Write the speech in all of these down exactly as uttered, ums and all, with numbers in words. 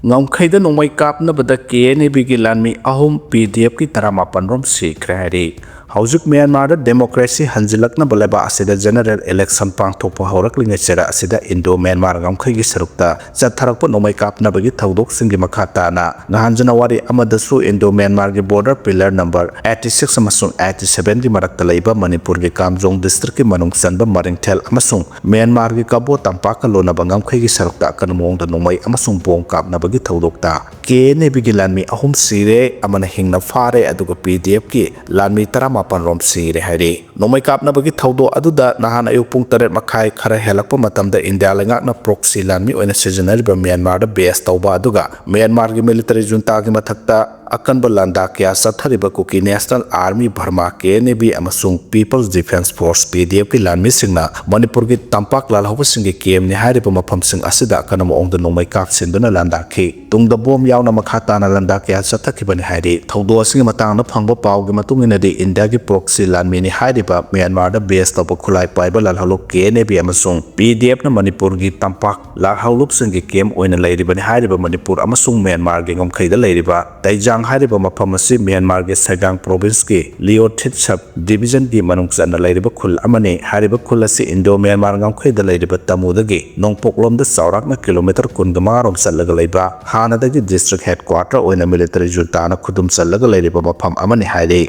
ꯉꯝꯈꯩꯗ ꯅꯣꯡꯃꯩ ꯀꯥꯞꯅꯕꯗ ꯀꯦ N A ꯕꯤꯒꯤ ꯂꯥꯟꯃꯤ ꯑꯍꯨꯝ, ꯄꯤ ꯗꯤ ꯑꯦꯐꯀꯤ ꯇꯔꯥꯃꯥꯄꯟ ꯔꯣꯝ ꯁꯤꯈ꯭ꯔꯦ ꯍꯥꯏꯔꯤ꯫ ꯍꯧꯖꯤꯛ ꯃ꯭ꯌꯥꯟꯃꯥꯔꯗ democracy ꯍꯟꯖꯤꯜꯂꯛꯅꯕ ꯂꯩꯕꯥꯛ ꯑꯁꯤꯗ general election ꯄꯥꯡꯊꯣꯛꯄ ꯍꯧꯔꯛꯂꯤꯉꯩ ꯆꯩꯔꯥꯛ ꯑꯁꯤꯗ Indo Myanmar ꯉꯝꯈꯩꯒꯤ ꯁꯔꯨꯛꯇ ꯆꯠꯊꯔꯛꯄ ꯅꯣꯡꯃꯩ ꯀꯥꯞꯅꯕꯒꯤ ꯊꯧꯗꯣꯛꯁꯤꯡꯒꯤ ꯃꯈꯥ ꯇꯥꯅ ꯉꯍꯥꯟ January ꯑꯃꯗꯁꯨ Indo Myanmarꯒꯤ border pillar number eighty six ꯑꯃꯁꯨꯡ eighty sevenꯒꯤ ꯃꯔꯛꯇ ꯂꯩꯕ ꯃꯅꯤꯄꯨꯔꯒꯤ ꯀꯥꯝꯖꯣꯡ districtꯀꯤ ꯃꯅꯨꯡ ꯆꯟꯕ ꯃꯔꯤꯡꯊꯦꯜ ꯑꯃꯁꯨꯡ ꯃ꯭ꯌꯥꯟꯃꯥꯔꯒꯤ ꯀꯕꯣ ꯇꯝꯄꯥꯛꯀ ꯂꯣꯟꯅꯕ ꯉꯝꯈꯩꯒꯤ ꯁꯔꯨꯛꯇ ꯑꯀꯟꯕ ꯃꯑꯣꯡꯗ ꯅꯣꯡꯃꯩ ꯑꯃꯁꯨꯡ bomb ꯀꯥꯞꯅꯕꯒꯤ ꯊꯧꯗꯣꯛꯇ ꯀꯦ ꯑꯦꯟ ꯑꯦ ꯕꯤꯒꯤ ꯂꯥꯟꯃꯤ ꯑꯍꯨꯝ ꯁꯤꯔꯦ, ꯑꯃꯅ ꯍꯤꯡꯅ ꯐꯥꯔꯦ, ꯑꯗꯨꯒ ꯄꯤ ꯗꯤ ꯑꯦꯐꯀꯤ ꯂꯥꯟꯃꯤ ꯇꯔꯥꯃꯥꯄꯟ ꯔꯣꯝ ꯁꯤꯔꯦ ꯍꯥꯏꯔꯤ꯫ ꯅꯣꯡꯃꯩ ꯀꯥꯞꯅꯕꯒꯤ ꯊꯧꯗꯣꯛ ꯑꯗꯨꯗ ꯅꯍꯥꯟ ꯑꯌꯨꯛ ꯄꯨꯡ ꯇꯔꯦꯠ ꯃꯈꯥꯏ ꯈꯔ ꯍꯦꯜꯂꯛꯄ ꯃꯇꯝꯗ ꯏꯟꯗꯤꯌꯥ ꯂꯩꯉꯥꯛꯅ proxy ꯂꯥꯟꯃꯤ ꯑꯣꯏꯅ ꯁꯤꯖꯤꯟꯅꯔꯤꯕ ꯃ꯭ꯌꯥꯟꯃꯥꯔꯗ base ꯇꯧꯕ ꯑꯗꯨꯒ ꯃ꯭ꯌꯥꯟꯃꯥꯔꯒꯤ military juntaꯒꯤ ꯃꯊꯛꯇ ꯑꯀꯟꯕ ꯂꯥꯟꯗꯥ ꯀꯌꯥ ꯆꯠꯊꯔꯤꯕ Kuki National Army Burma, K N A B, ꯑꯃꯁꯨꯡ People's Defence Force, ꯄꯤ ꯗꯤ ꯑꯦꯐꯀꯤ ꯂꯥꯟꯃꯤꯁꯤꯡꯅ ꯃꯅꯤꯄꯨꯔꯒꯤ ꯇꯝꯄꯥꯛ ꯂꯥꯜꯍꯧꯕꯁꯤꯡꯒꯤ campꯅꯤ ꯍꯥꯏꯔꯤꯕ ꯃꯐꯝꯁꯤꯡ ꯑꯁꯤꯗ ꯑꯀꯟꯕ ꯃꯑꯣꯡꯗ ꯅꯣꯡꯃꯩ ꯀꯥꯞꯁꯤꯟꯗꯨꯅ ꯂꯥꯟꯗꯥꯈꯤ꯫ ꯇꯨꯡꯗ bomb ꯌꯥꯎꯅ ꯃꯈꯥ ꯇꯥꯅ ꯂꯥꯟꯗꯥ ꯀꯌꯥ ꯆꯠꯊꯈꯤꯕꯅꯤ ꯍꯥꯏꯔꯤ꯫ ꯊꯧꯗꯣꯛ ꯑꯁꯤꯒꯤ ꯃꯇꯥꯡꯗ ꯐꯪꯕ ꯄꯥꯎꯒꯤ ꯃꯇꯨꯡ ꯏꯟꯅꯗꯤ, ꯏꯟꯗꯤꯌꯥꯒꯤ proxy ꯂꯥꯟꯃꯤꯅꯤ ꯍꯥꯏꯔꯤꯕ ꯃ꯭ꯌꯥꯟꯃꯥꯔꯗ base ꯇꯧꯕ ꯈꯨꯠꯂꯥꯏ ꯄꯥꯏꯕ ꯂꯥꯜꯍꯧꯂꯨꯞ ꯀꯦ ꯑꯦꯟ ꯑꯦ ꯕꯤ ꯑꯃꯁꯨꯡ ꯄꯤ ꯗꯤ ꯑꯦꯐꯅ ꯃꯅꯤꯄꯨꯔꯒꯤ ꯇꯝꯄꯥꯛ ꯂꯥꯜꯍꯧꯂꯨꯞꯁꯤꯡꯒꯤ camp ꯑꯣꯏꯅ ꯂꯩꯔꯤꯕꯅꯤ ꯍꯥꯏꯔꯤꯕ ꯃꯅꯤꯄꯨꯔ ꯑꯃꯁꯨꯡ ꯃ꯭ꯌꯥꯟꯃꯥꯔꯒꯤ ꯉꯝꯈꯩꯗ ꯂꯩꯔꯤꯕ ꯇꯩꯖꯥꯡ ꯍꯥꯏꯔꯤꯕ ꯃꯐꯝ ꯑꯁꯤ ꯃ꯭ꯌꯥꯟꯃꯥꯔꯒꯤ ꯁꯦꯒꯥꯡ provinceꯀꯤ ꯂꯤꯑꯣꯊꯤꯠ sub divisionꯒꯤ ꯃꯅꯨꯡ ꯆꯟꯅ ꯂꯩꯔꯤꯕ ꯈꯨꯜ ꯑꯃꯅꯤ꯫ ꯍꯥꯏꯔꯤꯕ ꯈꯨꯜ ꯑꯁꯤ Indo Myanmar ꯉꯝꯈꯩꯗ ꯂꯩꯔꯤꯕ ꯇꯃꯨꯗꯒꯤ ꯅꯣꯡꯄꯣꯛꯂꯣꯝꯗ ꯆꯥꯎꯔꯥꯛꯅ kilometre ꯀꯨꯟꯒ ꯃꯉꯥ ꯔꯣꯝ ꯆꯠꯂꯒ ꯂꯩꯕ, ꯍꯥꯟꯅꯗꯒꯤ district headquarter ꯑꯣꯏꯅ military juntaꯅ ꯈꯨꯗꯨꯝ ꯆꯜꯂꯒ ꯂꯩꯔꯤꯕ ꯃꯐꯝ ꯑꯃꯅꯤ ꯍꯥꯏꯔꯤ꯫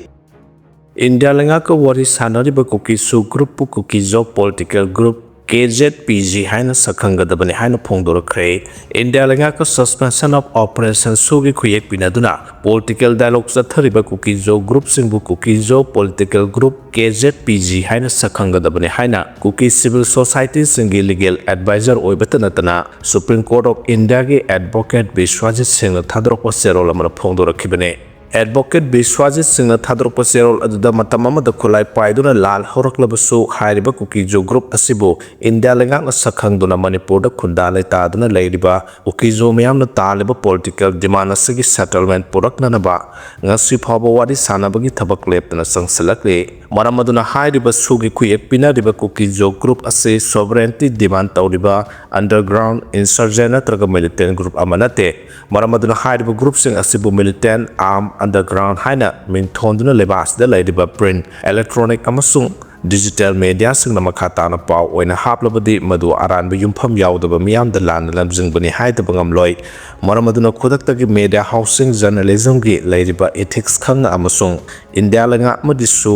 ꯏꯟꯗꯤꯌꯥ ꯂꯩꯉꯥꯛꯀ ꯋꯥꯔꯤ ꯁꯥꯅꯔꯤꯕ ꯀꯨꯀꯤ ꯁꯨ groupꯄꯨ Kukizo political group, K Z P G, ꯍꯥꯏꯅ ꯁꯛꯈꯪꯒꯗꯕꯅꯤ ꯍꯥꯏꯅ ꯐꯣꯡꯗꯣꯔꯛꯈ꯭ꯔꯦ꯫ ꯏꯟꯗꯤꯌꯥ ꯂꯩꯉꯥꯛꯀ suspension of operation ꯁꯨꯒꯤ ꯈꯨꯌꯦꯛ ꯄꯤꯅꯗꯨꯅ political dialogue ꯆꯠꯊꯔꯤꯕ ꯀꯨꯀꯤꯖꯣ groupꯁꯤꯡꯕꯨ Kukizo political group, K Z P G, ꯍꯥꯏꯅ ꯁꯛꯈꯪꯒꯗꯕꯅꯤ ꯍꯥꯏꯅ ꯀꯨꯀꯤ civil societyꯁꯤꯡꯒꯤ legal advisor ꯑꯣꯏꯕꯇ ꯅꯠꯇꯅ Supreme Court of Indiaꯒꯤ advocate ꯕꯤꯁ꯭ꯋꯥꯖꯤꯠ ꯁꯤꯡꯅ ꯊꯥꯗꯣꯔꯛꯄ ꯆꯦꯔꯣꯜ ꯑꯃꯅ ꯐꯣꯡꯗꯣꯔꯛꯈꯤꯕꯅꯤ꯫ ꯑꯦꯗꯚꯣꯀꯦꯠ ꯕꯤꯁ꯭ꯋꯥꯖꯤꯠ ꯁꯤꯡꯅ ꯊꯥꯗꯣꯔꯛꯄ ꯆꯦꯔꯣꯜ ꯑꯗꯨꯗ ꯃꯇꯝ ꯑꯃꯗ ꯈꯨꯠꯂꯥꯏ ꯄꯥꯏꯗꯨꯅ ꯂꯥꯜ ꯍꯧꯔꯛꯂꯕꯁꯨ ꯍꯥꯏꯔꯤꯕ ꯀꯨꯀꯤꯖꯣ ꯒ꯭ꯔꯨꯞ ꯑꯁꯤꯕꯨ ꯏꯟꯗꯤꯌꯥ ꯂꯩꯉꯥꯛꯅ ꯁꯛꯈꯪꯗꯨꯅ ꯃꯅꯤꯄꯨꯔꯗ ꯈꯨꯟꯗꯥ ꯂꯩꯇꯥꯗꯨꯅ ꯂꯩꯔꯤꯕ ꯀꯨꯀꯤꯖꯣ ꯃꯤꯌꯥꯝꯅ ꯇꯥꯜꯂꯤꯕ ꯄꯣꯂꯤꯇꯤꯀꯦꯜ ꯗꯤꯃꯥꯟ ꯑꯁꯤꯒꯤ ꯁꯦꯇꯜꯃꯦꯟ ꯄꯨꯔꯛꯅꯅꯕ ꯉꯁꯤ ꯐꯥꯎꯕ ꯋꯥꯔꯤ ꯁꯥꯟꯅꯕꯒꯤ ꯊꯕꯛ ꯂꯦꯞꯇꯅ ꯆꯪꯁꯤꯜꯂꯛꯂꯤ꯫ ꯃꯔꯝ ꯑꯗꯨꯅ ꯍꯥꯏꯔꯤꯕ ꯁꯨꯒꯤ ꯈꯨꯌꯦꯛ ꯄꯤꯅꯔꯤꯕ ꯀꯨꯀꯤꯖꯣ ꯒ꯭ꯔꯨꯞ ꯑꯁꯤ ꯁꯣꯚꯔꯦꯟꯇꯤ ꯗꯤꯃꯥꯟ ꯇꯧꯔꯤꯕ ꯑꯟꯗꯔꯒ꯭ꯔꯥꯎꯟ ꯏꯟꯁꯔꯖꯦꯟ ꯅꯠꯇ꯭ꯔꯒ ꯃꯤꯂꯤꯇꯦꯟ ꯒ꯭ꯔꯨꯞ ꯑꯃ ꯅꯠꯇꯦ꯫ ꯃꯔꯝ ꯑꯗꯨꯅ ꯍꯥꯏꯔꯤꯕ ꯒ꯭ꯔꯨꯞꯁꯤꯡ ꯑꯁꯤꯕꯨ ꯃꯤꯂꯤꯇꯦꯟ, ꯑꯥꯔꯝ, ꯑꯟꯗꯔꯒ꯭ꯔꯥꯎꯟ ꯍꯥꯏꯅ ꯃꯤꯡꯊꯣꯟꯗꯨꯅ ꯂꯩꯕꯥꯛ ꯑꯁꯤꯗ ꯂꯩꯔꯤꯕ ꯄ꯭ꯔꯤꯟꯠ, ꯏꯂꯦꯛꯇ꯭ꯔꯣꯅꯤꯛ ꯑꯃꯁꯨꯡ ꯗꯤꯖꯤꯇꯦꯜ ꯃꯦꯗꯤꯌꯥꯁꯤꯡꯅ ꯃꯈꯥ ꯇꯥꯅ ꯄꯥꯎ ꯑꯣꯏꯅ ꯍꯥꯞꯂꯕꯗꯤ ꯃꯗꯨ ꯑꯔꯥꯟꯕ ꯌꯨꯝꯐꯝ ꯌꯥꯎꯗꯕ ꯃꯤꯌꯥꯝꯗ ꯂꯥꯟꯅ ꯂꯝꯖꯤꯡꯕꯅꯤ ꯍꯥꯏꯗꯕ ꯉꯝꯂꯣꯏ꯫ ꯃꯔꯝ ꯑꯗꯨꯅ ꯈꯨꯗꯛꯇꯒꯤ ꯃꯦꯗꯤꯌꯥ ꯍꯥꯎꯁꯤꯡ, ꯖꯔꯅꯦꯂꯤꯖꯝꯒꯤ ꯂꯩꯔꯤꯕ ꯏꯊꯤꯛꯁ ꯈꯪꯅ ꯑꯃꯁꯨꯡ ꯏꯟꯗꯤꯌꯥ ꯂꯩꯉꯥꯛ ꯑꯃꯗꯤꯁꯨ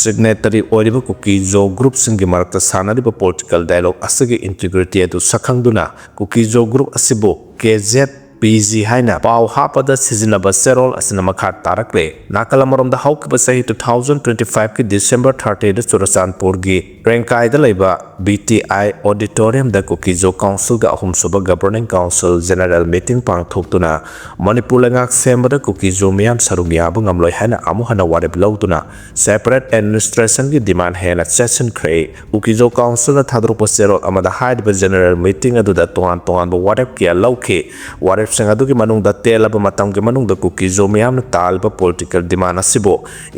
ꯁꯤꯒꯅꯦꯇꯔꯤ ꯑꯣꯏꯔꯤꯕ ꯀꯨꯀꯤꯖꯣ ꯒ꯭ꯔꯨꯞꯁꯤꯡꯒꯤ ꯃꯔꯛꯇ ꯁꯥꯟꯅꯔꯤꯕ ꯄꯣꯂꯤꯇꯤꯀꯦꯜ ꯗꯥꯏꯂꯣꯒ ꯑꯁꯤꯒꯤ ꯏꯟꯇꯤꯒ꯭ꯔꯤꯇꯤ ꯑꯗꯨ ꯁꯛꯈꯪꯗꯨꯅ ꯀꯨꯀꯤꯖꯣ ꯒ꯭ꯔꯨꯞ ꯑꯁꯤꯕꯨ ꯀꯦ ꯖꯦꯠ ꯄꯤ ꯖꯤ ꯍꯥꯏꯅ ꯄꯥꯎ ꯍꯥꯞꯄꯗ ꯁꯤꯖꯤꯟꯅꯕ ꯆꯦꯔꯣꯜ ꯑꯁꯤꯅ ꯃꯈꯥ ꯇꯥꯔꯛꯂꯦ꯫ ꯅꯥꯀꯜ ꯑꯃꯔꯣꯝꯗ ꯍꯧꯈꯤꯕ ꯆꯍꯤ two thousand twenty five ꯀꯤ December thirty ꯗ ꯆꯨꯔꯆꯥꯟꯄꯨꯔꯒꯤ ꯔꯦꯡꯀꯥꯏꯗ ꯂꯩꯕ B T I auditorium ꯗ ꯀꯨꯀꯤꯖꯣ ꯀꯥꯎꯟꯁꯤꯜꯒ ꯑꯍꯨꯝꯁꯨꯕ ꯒꯕꯔꯅꯤꯡ ꯀꯥꯎꯟꯁꯤꯜ ꯖꯦꯅꯔꯦꯜ ꯃꯤꯇꯤꯡ ꯄꯥꯡꯊꯣꯛꯇꯨꯅ ꯃꯅꯤꯄꯨꯔ ꯂꯩꯉꯥꯛ ꯁꯦꯝꯕꯗ ꯀꯨꯀꯤꯖꯣ ꯃꯤꯌꯥꯝ ꯁꯔꯨꯛ ꯌꯥꯕ ꯉꯝꯂꯣꯏ ꯍꯥꯏꯅ ꯑꯃꯨꯛ ꯍꯟꯅ ꯋꯥꯔꯦꯞ ꯂꯧꯗꯨꯅ ꯁꯦꯄꯔꯦꯠ ꯑꯦꯗꯃꯤꯅꯤꯁꯇ꯭ꯔꯦꯁꯟꯒꯤ ꯗꯤꯃꯥꯟ ꯍꯦꯟꯅ ꯆꯦꯠꯁꯤꯟꯈ꯭ꯔꯦ꯫ ꯀꯨꯀꯤꯖꯣ ꯀꯥꯎꯟꯁꯤꯜꯅ ꯊꯥꯗꯣꯔꯛꯄ ꯆꯦꯔꯣꯜ ꯑꯃꯗ ꯍꯥꯏꯔꯤꯕ ꯖꯦꯅꯔꯦꯜ ꯃꯤꯇꯤꯡ ꯑꯗꯨꯗ ꯇꯣꯉꯥꯟ ꯇꯣꯉꯥꯟꯕ ꯋꯥꯔꯦꯞ ꯀꯌꯥ ꯂꯧꯈꯤ꯫ ꯋꯥꯔꯦꯞꯁꯤꯡ ꯑꯗꯨꯒꯤ ꯃꯅꯨꯡꯗ ꯇꯦꯜꯂꯕ ꯃꯇꯝꯒꯤ ꯃꯅꯨꯡꯗ ꯀꯨꯀꯤꯖꯣ ꯃꯤꯌꯥꯝꯅ ꯇꯥꯜꯂꯤꯕ ꯄꯣꯂꯤꯇꯤꯀꯦꯜ ꯗꯤꯃꯥꯟ ꯑꯁꯤꯕꯨ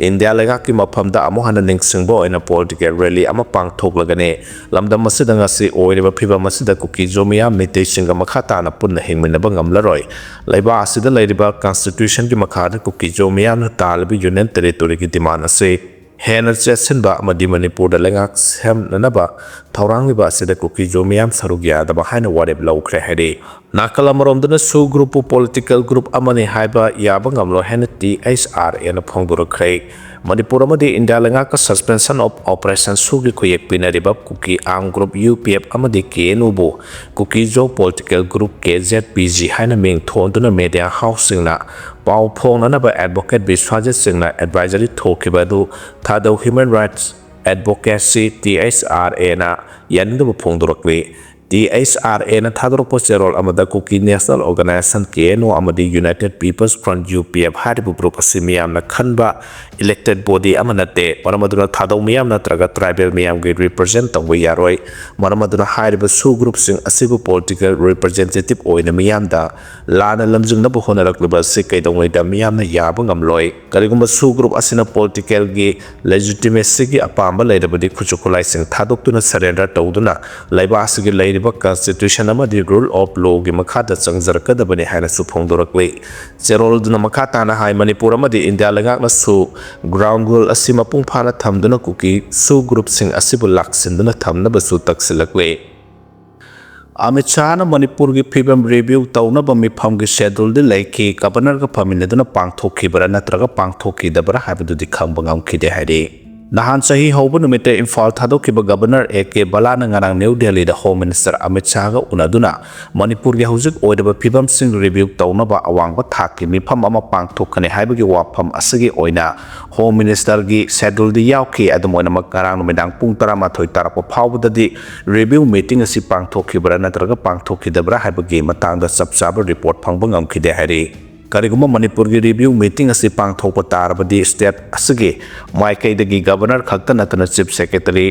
ꯏꯟꯗꯤꯌꯥ ꯂꯩꯉꯥꯛꯀꯤ ꯃꯐꯝꯗ ꯑꯃꯨꯛ ꯍꯟꯅ ꯅꯤꯡꯁꯤꯡꯕ ꯑꯣꯏꯅ ꯄꯣꯂꯤꯇꯤꯀꯦꯜ ꯔꯦꯂꯤ ꯑꯃ ꯄꯥꯡꯊꯣꯛꯂꯒꯅꯤ꯫ ꯂꯝꯗꯝ ꯑꯁꯤꯗ ꯉꯁꯤ ꯑꯣꯏꯔꯤꯕ ꯐꯤꯕꯝ ꯑꯁꯤꯗ ꯀꯨꯀꯤꯖꯣ ꯃꯤꯌꯥꯝ ꯃꯤꯇꯩꯁꯤꯡꯒ ꯃꯈꯥ ꯇꯥꯅ ꯄꯨꯟꯅ ꯍꯤꯡꯃꯤꯟꯅꯕ ꯉꯝꯂꯔꯣꯏ꯫ ꯂꯩꯕꯥꯛ ꯑꯁꯤꯗ ꯂꯩꯔꯤꯕ ꯀꯟꯁꯇꯤꯇ꯭ꯌꯨꯁꯟꯒꯤ ꯃꯈꯥꯗ ꯀꯨꯀꯤꯖꯣ ꯃꯤꯌꯥꯝꯅ ꯇꯥꯜꯂꯤꯕ ꯌꯨꯅꯤꯌꯟ ꯇꯦꯔꯤꯇꯣꯔꯤꯒꯤ ꯗꯤꯃꯥꯟ ꯑꯁꯤ ꯍꯦꯟꯅ ꯆꯦꯠꯁꯤꯟꯕ ꯑꯃꯗꯤ ꯃꯅꯤꯄꯨꯔꯗ ꯂꯩꯉꯥꯛ ꯁꯦꯝꯅꯅꯕ ꯊꯧꯔꯥꯡꯂꯤꯕ ꯑꯁꯤꯗ ꯀꯨꯀꯤꯖꯣ ꯃꯤꯌꯥꯝ ꯁꯔꯨꯛ ꯌꯥꯗꯕ ꯍꯥꯏꯅ ꯋꯥꯔꯦꯞ ꯂꯧꯈ꯭ꯔꯦ ꯍꯥꯏꯔꯤ꯫ ꯅꯥꯀꯜ ꯑꯃꯔꯣꯝꯗꯅ ꯁꯨ ꯒ꯭ꯔꯨꯞꯄꯨ ꯄꯣꯂꯤꯇꯤꯀꯦꯜ ꯒ꯭ꯔꯨꯞ ꯑꯃꯅꯤ ꯍꯥꯏꯕ ꯌꯥꯕ ꯉꯝꯂꯣꯏ ꯍꯥꯏꯅ T H R A ꯅ ꯐꯣꯡꯗꯣꯔꯛꯈ꯭ꯔꯦ꯫ ꯃꯅꯤꯄꯨꯔ ꯑꯃꯗꯤ ꯏꯟꯗꯤꯌꯥ ꯂꯩꯉꯥꯛꯀ Suspension of Operation ꯁꯨꯒꯤ ꯈꯨꯌꯦꯛ ꯄꯤꯅꯔꯤꯕ Kuki armed group U P F ꯑꯃꯗꯤ K N U ꯕꯨ Kukizo political group K Z P G ꯍꯥꯏꯅ ꯃꯤꯡ ꯊꯣꯟꯗꯨꯅ ꯃꯦꯗꯤꯌꯥ ꯍꯥꯎꯁꯁꯤꯡꯅ ꯄꯥꯎ ꯐꯣꯡꯅꯅꯕ ꯑꯦꯗꯚꯣꯀꯦꯠ ꯕꯤꯁ꯭ꯋꯥꯖꯤꯠ ꯁꯤꯡꯅ ꯑꯦꯗꯚꯥꯏꯖꯔꯤ ꯊꯣꯛꯈꯤꯕ ꯑꯗꯨ ꯊꯥꯗꯧ human rights advocacy, T H R A ꯅ ꯌꯥꯅꯤꯡꯗꯕ ꯐꯣꯡꯗꯣꯔꯛꯂꯤ꯫ ꯇꯤ ꯑꯩꯆ ꯑꯥꯔ ꯑꯦꯅ ꯊꯥꯗꯣꯔꯛꯄ ꯆꯦꯔꯣꯜ ꯑꯃꯗ Kuki national organisation, K N O, ꯑꯃꯗꯤ united people's front, U P F, ꯍꯥꯏꯔꯤꯕ ꯒ꯭ꯔꯨꯞ ꯑꯁꯤ ꯃꯤꯌꯥꯝꯅ ꯈꯟꯕ ꯏꯂꯦꯛꯇꯦꯗ ꯕꯣꯗꯤ ꯑꯃ ꯅꯠꯇꯦ꯫ ꯃꯔꯝ ꯑꯗꯨꯅ ꯊꯥꯗꯧ ꯃꯤꯌꯥꯝ ꯅꯠꯇ꯭ꯔꯒ ꯇ꯭ꯔꯥꯏꯕꯦꯜ ꯃꯤꯌꯥꯝꯒꯤ ꯔꯤꯄ꯭ꯔꯖꯦꯟ ꯇꯧꯕ ꯌꯥꯔꯣꯏ꯫ ꯃꯔꯝ ꯑꯗꯨꯅ ꯍꯥꯏꯔꯤꯕ ꯁꯨ ꯒ꯭ꯔꯨꯞꯁꯤꯡ ꯑꯁꯤꯕꯨ ꯄꯣꯂꯤꯇꯤꯀꯦꯜ ꯔꯤꯄ꯭ꯔꯖꯦꯟꯇꯦꯇꯤꯚ ꯑꯣꯏꯅ ꯃꯤꯌꯥꯝꯗ ꯂꯥꯟꯅ ꯂꯝꯖꯤꯡꯅꯕ ꯍꯣꯠꯅꯔꯛꯂꯤꯕ ꯑꯁꯤ ꯀꯩꯗꯧꯉꯩꯗ ꯃꯤꯌꯥꯝꯅ ꯌꯥꯕ ꯉꯝꯂꯣꯏ꯫ ꯀꯔꯤꯒꯨꯝꯕ ꯁꯨ ꯒ꯭ꯔꯨꯞ ꯑꯁꯤꯅ ꯄꯣꯂꯤꯇꯤꯀꯦꯜꯒꯤ ꯂꯦꯖꯤꯇꯤꯃꯦꯁꯤꯒꯤ ꯑꯄꯥꯝꯕ ꯂꯩꯔꯕꯗꯤ ꯈꯨꯠꯁꯨ ꯈꯨꯠꯂꯥꯏꯁꯤꯡ ꯊꯥꯗꯣꯛꯇꯨꯅ ꯁꯔꯦꯟꯗꯔ ꯇꯧꯗꯨꯅ ꯂꯩꯕꯥꯛ ꯑꯁꯤꯒꯤ ꯂꯩꯔꯤꯕ ꯀꯟꯁꯇꯤꯇ꯭ꯌꯨꯁꯟ ꯑꯃꯗꯤ ꯔꯨꯜ ꯑꯣꯐ ꯂꯣꯒꯤ ꯃꯈꯥꯗ ꯆꯪꯖꯔꯛꯀꯗꯕꯅꯤ ꯍꯥꯏꯅꯁꯨ ꯐꯣꯡꯗꯣꯔꯛꯂꯤ꯫ ꯆꯦꯔꯣꯜ ꯑꯗꯨꯅ ꯃꯈꯥ ꯇꯥꯅ ꯍꯥꯏ, ꯃꯅꯤꯄꯨꯔ ꯑꯃꯗꯤ ꯏꯟꯗꯤꯌꯥ ꯂꯩꯉꯥꯛꯅꯁꯨ ꯒ꯭ꯔꯥꯎꯟ ꯔꯨꯜ ꯑꯁꯤ ꯃꯄꯨꯡ ꯐꯥꯅ ꯊꯝꯗꯨꯅ ꯀꯨꯀꯤ ꯁꯨ ꯒ꯭ꯔꯨꯞꯁꯤꯡ ꯑꯁꯤꯕꯨ ꯂꯥꯛꯁꯤꯟꯗꯨꯅ ꯊꯝꯅꯕꯁꯨ ꯇꯛꯁꯤꯜꯂꯛꯂꯤ꯫ ꯑꯃꯤꯠ ꯁꯥꯍꯅ ꯃꯅꯤꯄꯨꯔꯒꯤ ꯐꯤꯕꯝ ꯔꯤꯚ꯭ꯌꯨ ꯇꯧꯅꯕ ꯃꯤꯐꯝꯒꯤ ꯁꯦꯗꯨꯜꯗꯤ ꯂꯩꯈꯤ, ꯒꯕꯔꯅꯔꯒ ꯐꯝꯃꯤꯟꯅꯗꯨꯅ ꯄꯥꯡꯊꯣꯛꯈꯤꯕꯔꯥ ꯅꯠꯇ꯭ꯔꯒ ꯄꯥꯡꯊꯣꯛꯈꯤꯗꯕꯔꯥ ꯍꯥꯏꯕꯗꯨꯗꯤ ꯈꯪꯕ ꯉꯝꯈꯤꯗꯦ ꯍꯥꯏꯔꯤ꯫ ꯅꯍꯥꯟ ꯆꯍꯤ ꯍꯧꯕ ꯅꯨꯃꯤꯠꯇ ꯏꯝꯐꯥꯜ ꯊꯥꯗꯣꯛꯈꯤꯕ ꯒꯕꯔꯅꯔ ꯑꯦ ꯀꯦ ꯕꯂꯥꯅ ꯉꯔꯥꯡ ꯅ꯭ꯌꯨ ꯗꯦꯜꯂꯤꯗ ꯍꯣꯝ ꯃꯤꯅꯤꯁꯇꯔ ꯑꯃꯤꯠ ꯁꯥꯍꯒ ꯎꯅꯗꯨꯅ ꯃꯅꯤꯄꯨꯔꯒꯤ ꯍꯧꯖꯤꯛ ꯑꯣꯏꯔꯤꯕ ꯐꯤꯕꯝꯁꯤꯡ ꯔꯤꯚ꯭ꯌꯨ ꯇꯧꯅꯕ ꯑꯋꯥꯡꯕ ꯊꯥꯛꯀꯤ ꯃꯤꯐꯝ ꯑꯃ ꯄꯥꯡꯊꯣꯛꯀꯅꯤ ꯍꯥꯏꯕꯒꯤ ꯋꯥꯐꯝ ꯑꯁꯤꯒꯤ ꯑꯣꯏꯅ ꯍꯣꯝ ꯃꯤꯅꯤꯁꯇꯔꯒꯤ ꯁꯦꯗꯨꯜꯗꯤ ꯌꯥꯎꯈꯤ꯫ ꯑꯗꯨꯝ ꯑꯣꯏꯅꯃꯛ, ꯉꯔꯥꯡ ꯅꯨꯃꯤꯗꯥꯡ ꯄꯨꯡ ꯇꯔꯥꯃꯥꯊꯣꯏ ꯇꯥꯔꯛꯄ ꯐꯥꯎꯕꯗꯗꯤ ꯔꯤꯚ꯭ꯌꯨ ꯃꯤꯇꯤꯡ ꯑꯁꯤ ꯄꯥꯡꯊꯣꯛꯈꯤꯕ꯭ꯔꯥ ꯅꯠꯇ꯭ꯔꯒ ꯄꯥꯡꯊꯣꯛꯈꯤꯗꯕ꯭ꯔꯥ ꯍꯥꯏꯕꯒꯤ ꯃꯇꯥꯡꯗ ꯆꯞ ꯆꯥꯕ ꯔꯤꯄꯣꯔꯠ ꯐꯪꯕ ꯉꯝꯈꯤꯗꯦ ꯍꯥꯏꯔꯤ꯫ ꯀꯔꯤꯒꯨꯝꯕ ꯃꯅꯤꯄꯨꯔꯒꯤ ꯔꯤꯚ꯭ꯌꯨ ꯃꯤꯇꯤꯡ ꯑꯁꯤ ꯄꯥꯡꯊꯣꯛꯄ ꯇꯥꯔꯕꯗꯤ, ꯁ꯭ꯇꯦꯠ ꯑꯁꯤꯒꯤ ꯃꯥꯏꯀꯩꯗꯒꯤ ꯒꯕꯔꯅꯔ ꯈꯛꯇ ꯅꯠꯇꯅ ꯆꯤꯐ ꯁꯦꯀ꯭ꯔꯦꯇꯔꯤ,